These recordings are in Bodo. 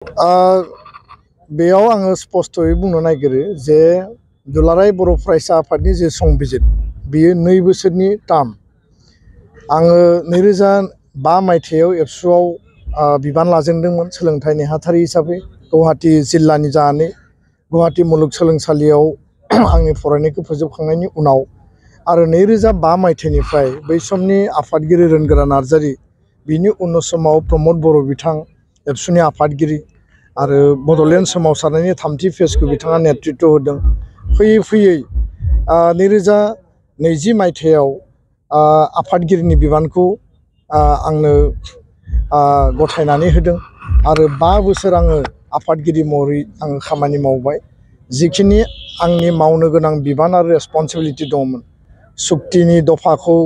बेयाव आङो स्पष्टयै बुंनो नागिरो जे दुलाराय बर' फरायसा आफादनि जे संबिजित बियो 2 बोसोरनि टार्म। आङो 2005 मायथाइयाव एबसुआव बिबान लाजेनदोंमोन सोलोंथाइ नेहाथारि हिसाबै गुवाहाटी जिल्लानि जानानै गुवाहाटी मुलुगसोलोंसालियाव आंनि फरायनायखौ फोजोबखांनायनि उनाव आरो 2005 मायथाइनिफ्राय बै समनि आफादगिरि रोनगोरा नार्जारी बिनि उन समाव प्रमद बर' बिथां एबसुनि आफादगिरि आरो बड'लेण्ड सोमावसारनायनि 3थि फेजखौ बिथाङा नेतृत्व होदों। फैयै फैयै 2020 मायथाइयाव आफादगिरिनि बिबानखौ आंनो गथायनानै होदों आरो 5 बोसोर आङो आफादगिरि महरै आङो खामानि मावबाय। जिखिनि आंनि मावनो गोनां बिबान आरो रेसपन्सिबिलिटि दंमोन सुक्तिनि दफाखौ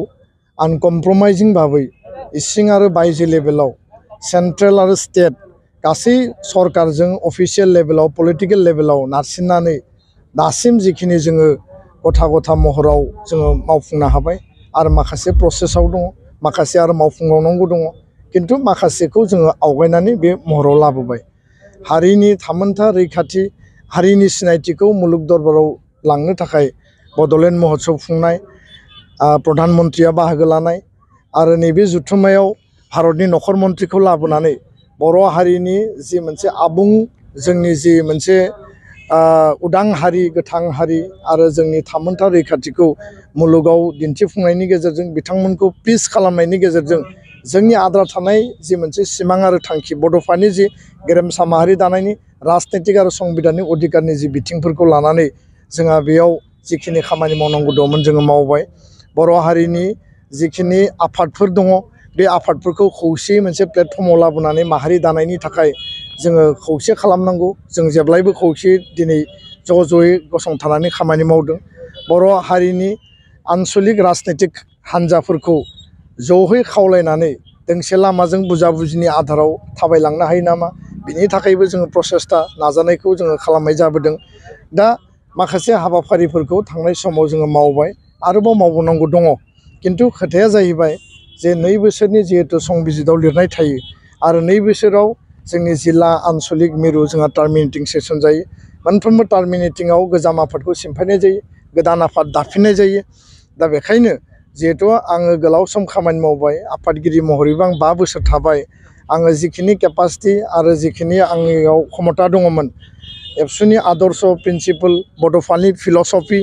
आनकम्प्रमाइजिं भाबै इसिं आरो बायजो लेभेलाव सेन्ट्रेल आरो स्टेट गासै सरकारजों अफिसियेल लेभेलाव पलिटिकेल लेभेलाव नारसिननानै दासिम जिखिनि जोङो गथा महराव जोङो मावफुंनो हाबाय आरो माखासे प्रसेसआव दङ, माखासे आरो मावफुंबावनांगौ दङ, किन्तु माखासेखौ जोङो आवगायनानै बे महराव लाबोबाय। हारिनि थामोनथा रैखाथि हारिनि सिनायथिखौ मुलुग दरबाराव लांनो थाखाय बड'लेण्ड महोत्सव खुंनाय, प्रधान मन्त्रिया बाहागो लानाय आरो नैबे जथुम्मायाव भारतनि नखर मन्त्रिखौ लाबोनानै बर' हारिनि जि मोनसे आबुं जोंनि जि मोनसे उदां हारि गोथां हारि आरो जोंनि थामोनथा रैखाथिखौ मुलुगाव दिन्थिफुंनायनि गेजेरजों बिथांमोनखौ पिस खालामनायनि गेजेरजों जोंनि आद्रा थानाय जि मोनसे सिमां आरो थांखि बड'फानि जि गेरेमसा माहारि दानायनि राजनैतिक आरो संबिधाननि अधिकारनि जि बिथिंफोरखौ लानानै जोंहा बेयाव जिखिनि खामानि मावनांगौ दंमोन जोङो मावबाय। बर' हारिनि जिखिनि आफादफोर दङ बे आफादफोरखौ खौसेयै मोनसे प्लेटफर्माव लाबोनानै माहारि दानायनि थाखाय जोङो खौसे खालामनांगौ। जों जेब्लायबो खौसेयै दिनै ज'यै गसंथानानै खामानि मावदों। बर' हारिनि आन्चलिक राजनैतिक हान्जाफोरखौ ज'यै खावलायनानै दोंसे लामाजों बुजा बुजिनि आधाराव थाबायलांनो हायो नामा बिनि थाखायबो जोङो प्रसेस्टा नाजानायखौ जोङो खालामनाय जाबोदों। दा माखासे हाबाफारिफोरखौ थांनाय समाव जोङो मावबाय, आरोबाव मावबावनांगौ दङ। किन्तु खोथाया जाहैबाय जे 2 बोसोरनि जिहेतु संबिजिताव लिरनाय थायो आरो 2 बोसोराव जोंनि जिल्ला आन्चलिक मिरु जोंहा टार्मिनेटिं सेसन जायो। मोनफ्रोमबो टार्मिनेटिंआव गोजाम आफादखौ सिमफायनाय जायो, गोदान आफाद दाफिननाय जायो। दा बेखायनो जिहेतु आङो गोलाव सम खामानि मावबाय आफादगिरि महरैबो आं 5 बोसोर थाबाय, आङो जिखिनि केपासिटि आरो जिखिनि आंनियाव क्षमता दङमोन एबसुनि आदर्श प्रिन्सिपल बड'फानि फिल'सफि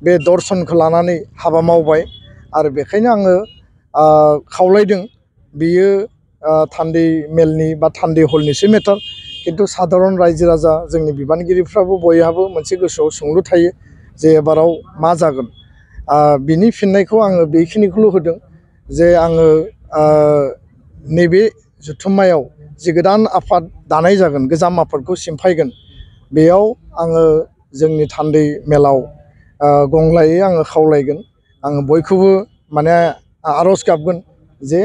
बे दर्शनखौ लानानै हाबा मावबाय आरो बेखायनो आङो खावलायदों बियो थान्दै मेलनि बा थान्दै हलनिसो मेटार, किन्तु साधारन रायजो राजा जोंनि बिबानगिरिफ्राबो बयहाबो मोनसे गोसोआव सोंलु थायो जे एबाराव मा जागोन। बिनि फिननायखौ आङो बेखिनिखौल' होदों जे आङो नैबे जथुम्मायाव जि गोदान आफाद दानाय जागोन गोजाम आफादखौ सिमफायगोन बेयाव आङो जोंनि थान्दै मेलाव गंग्लायै आङो खावलायगोन। आङो बयखौबो माने आर'ज गाबगोन जे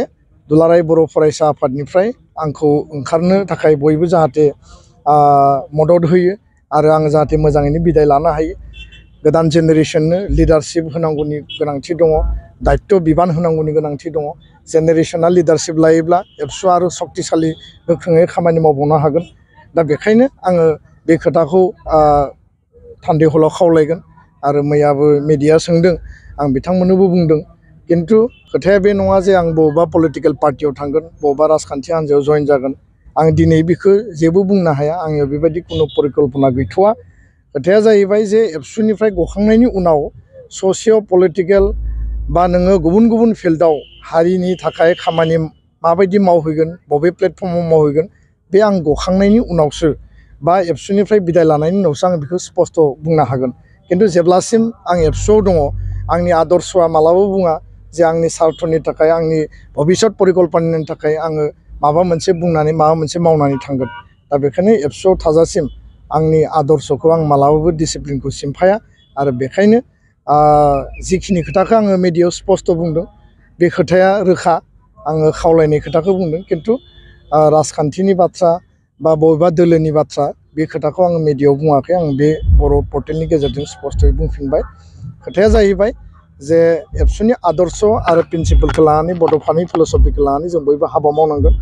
दुलाराय बर' फरायसा आफादनिफ्राय आंखौ ओंखारनो थाखाय बयबो जाहाथे मदद होयो आरो आं जाहाथे मोजाङैनो बिदाय लानो हायो। गोदान जेनेरेसननो लिडारशिप होनांगौनि गोनांथि दङ, दायित्व बिबान होनांगौनि गोनांथि दङ। जेनेरेसना लिडारशिप लायोब्ला एबसुआ आरो शक्तिशालि गोख्रोङै खामानि मावबावनो हागोन। दा बेखायनो आङो बे खोथाखौ थान्दै हलाव खावलायगोन आरो मैयाबो मेडिया सोंदों आं बिथांमोननोबो बुंदों। किन्तु खोथाया बे नङा जे आं बबेबा पलिटिकेल पार्टियाव थांगोन, बबेबा राजखान्थि हान्जायाव जइन जागोन, आं दिनै बेखौ जेबो बुंनो हाया। आंनियाव बेबायदि खुनु परिकल्पना गैथ'वा। खोथाया जाहैबाय जे एबसुनिफ्राय गखांनायनि उनाव ससिय' पलिटिकेल बा नोङो गुबुन गुबुन फिल्डआव हारिनि थाखाय खामानि माबायदि मावहैगोन, बबे प्लेटफर्माव मावहैगोन बे आं गखांनायनि उनावसो बा एबसुनिफ्राय बिदाय लानायनि उनावसो आं बेखौ स्पस्ट' बुंनो हागोन। किन्तु जेब्लासिम आं एबसुआव दङ आंनि आदर्शआ मालाबाबो बुङा जे आंनि सार्थनि थाखाय आंनि भबिष्यत परिकल्पनानि थाखाय आङो माबा मोनसे बुंनानै माबा मोनसे मावनानै थांगोन। दा बेखायनो एबसुआव थाजासिम आंनि आदर्शखौ आं मालाबाबो डिसिप्लिनखौ सिमफाया आरो बेखायनो जिखिनि खोथाखौ आङो मेडियायाव स्पस्ट' बुंदों बे खोथाया रोखा। आङो खावलायनाय खोथाखौ बुंदों, किन्तु राजखान्थिनि बाथ्रा बा बबेबा दोलोनि बाथ्रा बे खोथाखौ आङो मेडियायाव बुङाखै। आं बे बर' पर्टेलनि गेजेरजों स्पस्थ'यै बुंफिनबाय। खोथाया जाहैबाय जे एबसुनि आदर्श आरो प्रिन्सिपोलखौ लानानै बड'फानि फिल'सफिखौ लानानै जों बयबो हाबा मावनांगोन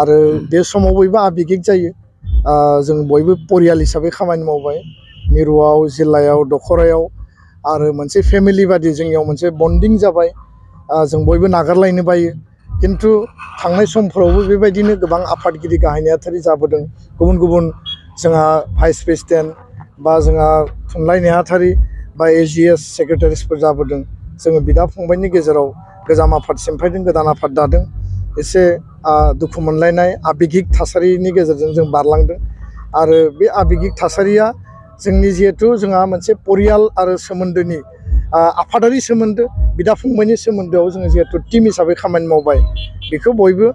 आरो बे समाव बयबो आबेगिक जायो। जों बयबो परियाल हिसाबै खामानि मावबाय मिरुआव जिल्लायाव दखरायाव आरो मोनसे फेमिलि बादि जोंनियाव मोनसे बन्डिं जाबाय जों बयबो नागारलायनो बायो खिन्थु थांनाय समफोरावबो बेबायदिनो गोबां आफादगिरि गाहाय नेहाथारि जाबोदों गुबुन गुबुन जोंहा भाइस प्रेसिडेन्ट बा जोंहा थुनलाइ नेहाथारि बा एजिएस सेक्रेटारिसफोर जाबोदों जोङो बिदा फंबायनि गेजेराव गोजाम आफाद सिमफायदों गोदान आफाद दादों एसे दुखु मोनलायनाय आबेगिक थासारिनि गेजेरजों जों बारलांदों आरो बे आबेगिक थासारिया जोंनि जिहेथु जोंहा मोनसे परियाल आरो सोमोन्दोनि आफादारि सोमोन्दो बिदा फंबायनि सोमोन्दोआव जोङो जिहेथु टिम हिसाबै खामानि मावबाय बेखौ बयबो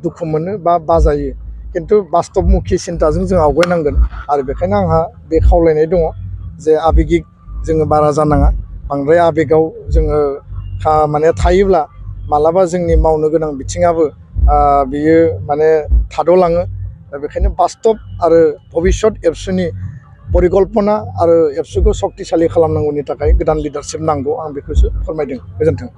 दुखु मोनो बा बाजायो खिन्थु बास्तबमुखि सिन्ताजों जों आवगायनांगोन आरो बेखायनो आंहा बे खावलायनाय दङ जे आबेगिक जोङो बारा जानाङा बांद्राय आबेगाव जोङो माने थायोब्ला मालाबा जोंनि मावनो गोनां बिथिङाबो बियो माने थाद'लाङो दा बेखायनो बास्तब आरो भबिष्यत एबसुनि परिकल्पना आरो एबसुखौ सक्तिशालि खालामनांगौनि थाखाय गोदान लिडारशिप नांगौ आं बेखौसो फोरमायदों गोजोन्थों।